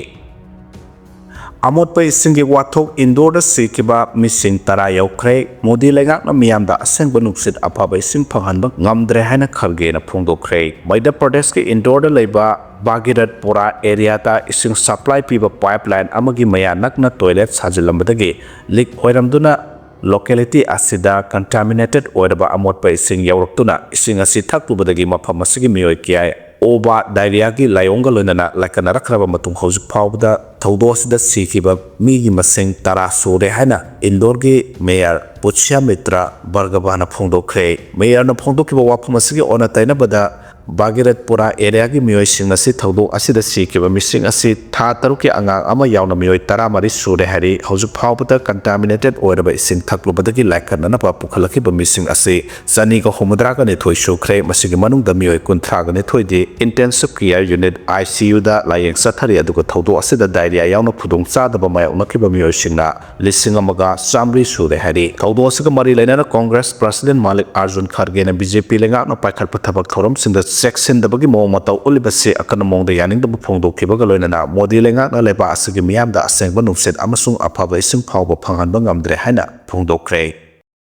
ꯑꯃꯣꯠꯄ ꯏꯁꯤꯡꯒꯤ ꯋꯥꯊꯣꯛ, ꯏꯟꯗꯣꯔꯗ ꯁꯤꯈꯤꯕ ꯃꯤꯁꯤꯡ ꯇꯔꯥ ꯌꯧꯈ꯭ꯔꯦ꯫ ꯃꯣꯗꯤ ꯂꯩꯉꯥꯛꯅ ꯃꯤꯌꯥꯝꯗ ꯑꯁꯦꯡꯕ ꯅꯨꯡꯁꯤꯠ ꯑꯐꯕ ꯏꯁꯤꯡ ꯐꯪꯍꯟꯕ ꯉꯝꯗ꯭ꯔꯦ ꯍꯥꯏꯅ ꯈꯜꯒꯦꯅ ꯐꯣꯡꯗꯣꯛꯈ꯭ꯔꯦ꯫ ꯃꯙ꯭ꯌ ꯄ꯭ꯔꯗꯦꯁꯀꯤ ꯏꯟꯗꯣꯔꯗ ꯂꯩꯕ ꯚꯥꯒꯤꯔꯠꯄꯨꯔꯥ areaꯗ ꯏꯁꯤꯡ supply ꯄꯤꯕ pipeline ꯑꯃꯒꯤ ꯃꯌꯥ ꯅꯛꯅ toilet ꯁꯥꯖꯤꯜꯂꯝꯕꯗꯒꯤ leak ꯑꯣꯏꯔꯝꯗꯨꯅ locality ꯑꯁꯤꯗ contaminated ꯑꯣꯏꯔꯕ ꯑꯃꯣꯠꯄ ꯏꯁꯤꯡ ꯌꯧꯔꯛꯇꯨꯅ ꯏꯁꯤꯡ ꯑꯁꯤ ꯊꯛꯂꯨꯕꯗꯒꯤ ꯃꯐꯝ ꯑꯁꯤꯒꯤ ꯃꯤꯑꯣꯏ ꯀꯌꯥ ꯑꯣꯕꯥ diarrheaꯒꯤ ꯂꯥꯏꯑꯣꯡꯒ ꯂꯣꯏꯅꯅ ꯂꯥꯏꯀꯠꯅꯔꯛꯈ꯭ꯔꯕ ꯃꯇꯨꯡ ꯍꯧꯖꯤꯛ ꯐꯥꯎꯕꯗ ꯊꯧꯗꯣꯛ ꯑꯁꯤꯗ ꯁꯤꯈꯤꯕ ꯃꯤꯒꯤ ꯃꯁꯤꯡ ꯇꯔꯥ ꯁꯨꯔꯦ ꯍꯥꯏꯅ ꯏꯟꯗꯣꯔꯒꯤ mayor ꯄꯨꯁ꯭ꯌꯥꯃꯤꯇ꯭ꯔ ꯚꯥꯔꯒꯚꯥꯅ ꯐꯣꯡꯗꯣꯛꯈ꯭ꯔꯦ꯫ Mayorꯅ ꯐꯣꯡꯗꯣꯛꯈꯤꯕ ꯋꯥꯐꯝ ꯑꯁꯤꯒꯤ ꯑꯣꯟꯅ ꯇꯩꯅꯕꯗ ꯚꯥꯒꯤꯔꯠꯄꯨꯔꯥ ꯑꯦꯔꯤꯌꯥꯒꯤ ꯃꯤꯑꯣꯏꯁꯤꯡ ꯑꯁꯤ ꯊꯧꯗꯣꯛ ꯑꯁꯤꯗ ꯁꯤꯈꯤꯕ ꯃꯤꯁꯤꯡ ꯑꯁꯤ ꯊꯥ ꯇꯔꯨꯛꯀꯤ ꯑꯉꯥꯡ ꯑꯃ ꯌꯥꯎꯅ ꯃꯤꯑꯣꯏ ꯇꯔꯥꯃꯔꯤ ꯁꯨꯔꯦ ꯍꯥꯏꯔꯤ꯫ ꯍꯧꯖꯤꯛ ꯐꯥꯎꯕꯗ ꯀꯟꯇꯥꯃꯤꯅꯦꯇꯦꯗ ꯑꯣꯏꯔꯕ ꯏꯁꯤꯡ ꯊꯛꯂꯨꯕꯗꯒꯤ ꯂꯥꯏꯀꯠꯅꯅꯕ ꯄꯨꯈꯠꯂꯛꯈꯤꯕ ꯃꯤꯁꯤꯡ ꯑꯁꯤ ꯆꯅꯤꯒ ꯍꯨꯝꯐꯨꯇꯔꯥꯒ ꯅꯤꯊꯣꯏ ꯁꯨꯈ꯭ꯔꯦ꯫ ꯃꯁꯤꯒꯤ ꯃꯅꯨꯡꯗ ꯃꯤꯑꯣꯏ ꯀꯨꯟꯊ꯭ꯔꯥꯒ ꯅꯤꯊꯣꯏꯗꯤ intensive care unit, ICUꯗ ꯂꯥꯌꯦꯡ ꯆꯠꯊꯔꯤ, ꯑꯗꯨꯒ ꯊꯧꯗꯣꯛ ꯑꯁꯤꯗ ꯗꯥꯏꯔꯤꯌꯥ ꯌꯥꯎꯅ ꯈꯨꯗꯣꯡꯆꯥꯗꯕ ꯃꯥꯌꯣꯛꯅꯈꯤꯕ ꯃꯤꯑꯣꯏꯁꯤꯡꯅ ꯂꯤꯁꯤꯡ ꯑꯃꯒ ꯆꯥꯃꯔꯤ ꯁꯨꯔꯦ ꯍꯥꯏꯔꯤ꯫ ꯊꯧꯗꯣꯛ ꯑꯁꯤꯒ ꯃꯔꯤ ꯂꯩꯅꯅ ꯀꯣꯡꯒ꯭ꯔꯦꯁ ꯄ꯭ꯔꯁꯤꯗꯦꯟ ꯃꯥꯂꯤꯛ ꯑꯥꯔꯖꯨꯟ ꯈꯔꯒꯦꯅ BJP ꯂꯩꯉꯥꯛꯅ ꯄꯥꯏꯈꯠꯄ ꯊꯕꯛ ꯊꯧꯔꯝꯁꯤꯡꯗ ꯆꯦꯛꯁꯤꯟꯗꯕꯒꯤ ꯃꯑꯣꯡ ꯃꯇꯧ ꯎꯠꯂꯤꯕꯁꯤ ꯑꯀꯟꯕ ꯃꯑꯣꯡꯗ ꯌꯥꯅꯤꯡꯗꯕ ꯐꯣꯡꯗꯣꯛꯈꯤꯕꯒ ꯂꯣꯏꯅꯅ ꯃꯣꯗꯤ ꯂꯩꯉꯥꯛꯅ ꯂꯩꯕꯥꯛ ꯑꯁꯤꯒꯤ ꯃꯤꯌꯥꯝꯗ ꯑꯁꯦꯡꯕ ꯅꯨꯡꯁꯤꯠ ꯑꯃꯁꯨꯡ ꯑꯐꯕ ꯏꯁꯤꯡ ꯐꯥꯎꯕ ꯐꯪꯍꯟꯕ ꯉꯝꯗ꯭ꯔꯦ ꯍꯥꯏꯅ ꯐꯣꯡꯗꯣꯛꯈ꯭ꯔꯦ꯫